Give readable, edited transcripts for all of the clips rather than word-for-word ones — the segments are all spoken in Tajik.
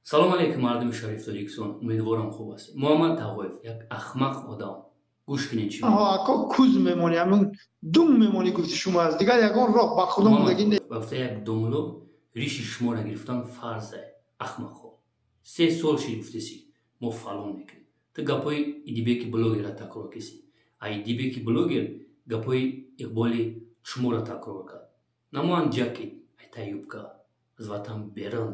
Салом алейкум, мардуми шариф Тоҷикистон, умедворам, хуб ҳастед. Муҳаммад Тағоев як ахмақ одам. Гӯш кунед, чӣ Ако куз мемонӣ, ҳамин дум мемонӣ, гуфти шумо аст, дигар ягон роҳ ба худо мондагӣ не. Ба гуфта як домло, риши шуморо гирифтан фарзе, ахмақҳо. 3 сол шид, гуфтеси, мо фалон мекунем. Ту гапҳои Идибеки блогерро такрор киси, а Идибеки блогер гапҳои Иқболи шуморо такрор кард. Намоан ҷакет айта юбка аз ватан берун.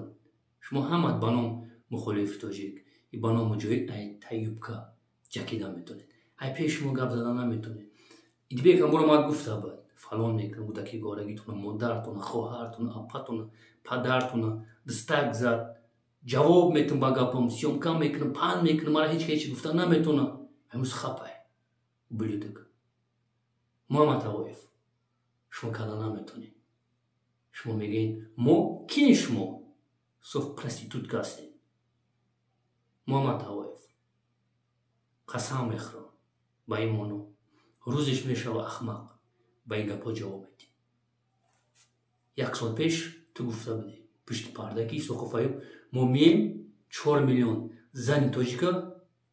Шумо ҳамат ба ном мухолифи тоҷик и ба ном муҷоҳид айта юбка ҷакида метонед, ай пеш шумо гап зада наметонед. Идибек ҳам боромад, гуфта буд, фалон мекунам, гудаки горагитона, модартона, хоҳартона, апатона, падартона дастак зад, ҷавоб метум ба гапам, съёмка мекунам, пан мекунам, мара ҳеҷ ҳеҷ гуфта наметона. Ҳамӯз хапай, ублюдок. Муҳаммад Тағоев, шумо карда наметонед. Шумо мегӯед мо кини, шумо соф проститутка ҳастед. Муҳаммад Тағоев, қасам мехӯрам ба имону, рӯзеш мешава, ахмақ, ба ин гапҳо ҷавоб медиҳ. Як сол пеш ту гуфта будӣ пушти парда, ки Исоқов Аюб, мо мием, 4 миллион зани тоҷика,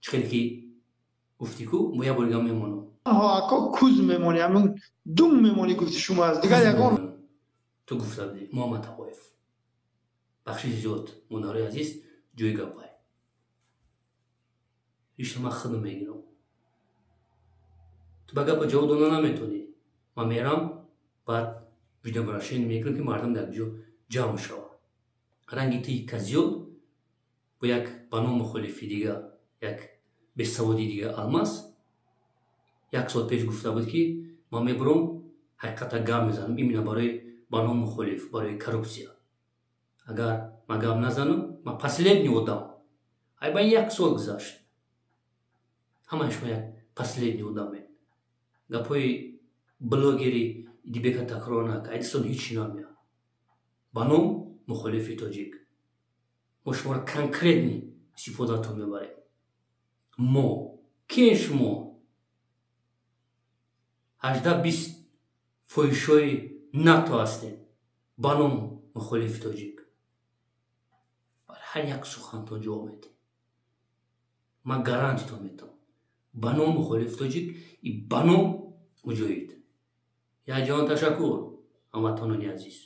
чӣ хеле ки гуфтӣ ку, мо як бор дига мемонам. Ако куз мемонӣ, ҳамин дум мемонӣ, гуфти шумо аст, дигар ягон Ту гуфта будӣ, Муҳаммад Тағоев. Бахши зиёд, модарои азиз, ҷои гапай ишта ман худам мегирам. Ту ба гапа ҷавоб дода наметонӣ. Ман мерам, баъд видеообращение мекунам, ки мардум дар ҷо ҷамъ шавад. Ранги ту казиёд бо як ба ном мухолифи дига, як бесаводи дига, Алмаз, як сол пеш гуфта буд, ки ман мебурам, ҳақиқата гап мезанам, именно барои ба ном мухолиф, барои коррупсия. Агар ман гап назанам, ман последний одам. Ай ба як сол гузашт, ҳамаи шумо як последний одамед. Гапҳои блогери Дибека такрор накард, айдисон ҳеҷ намеяд. Ба ном мухолифи тоҷик мо шуморо конкретный истифодатон мебарем. Мо киен? Шумо 18-20 фоҳишои НАТО ҳастед ба ном мухолифи тоҷик. Бар ҳар як сухантон ҷавоб медиҳем, ман гарантитон метавам, ба ном мухолифи тоҷик и ба ном муҷоҳид. Як ҷаҳон ташаккур, ҳамватанони азиз.